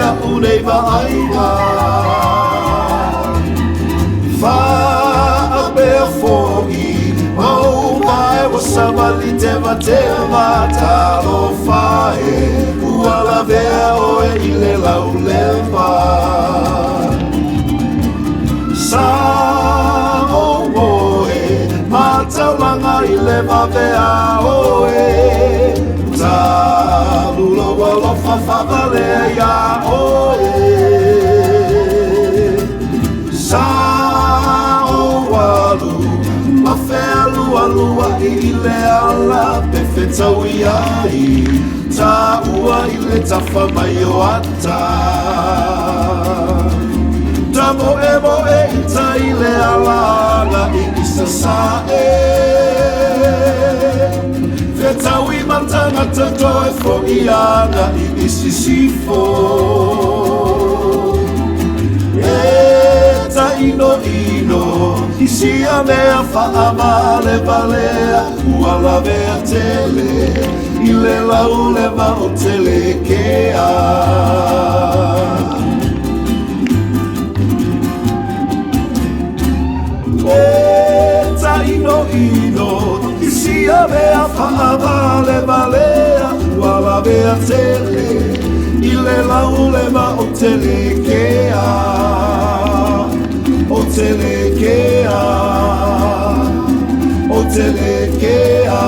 a'u nei vaaiga. Faapea fo'i ma ou vae ua savali tevateva. Talofa e, ua lavea oe i le lauleva. Sa ou moe ma taulaga i le vavea oe. Talu lou alofa faavalea iā oe. Sa ou alu ma fealualua'i i le ala pe fetaui ai tāua i le tafa mai o ata. Tamoemoe i tai le ala agai i Sasae. Fetaui ma tagata toe fo'i agai i Sisifo. E tainoino i sia mea faavalevalea ua lavea tele i le lauleva o Telekea. E tainoino i sia mea faavalevalea ua lavea tele i le lauleva o Telekea. O Telekea. O Telekea.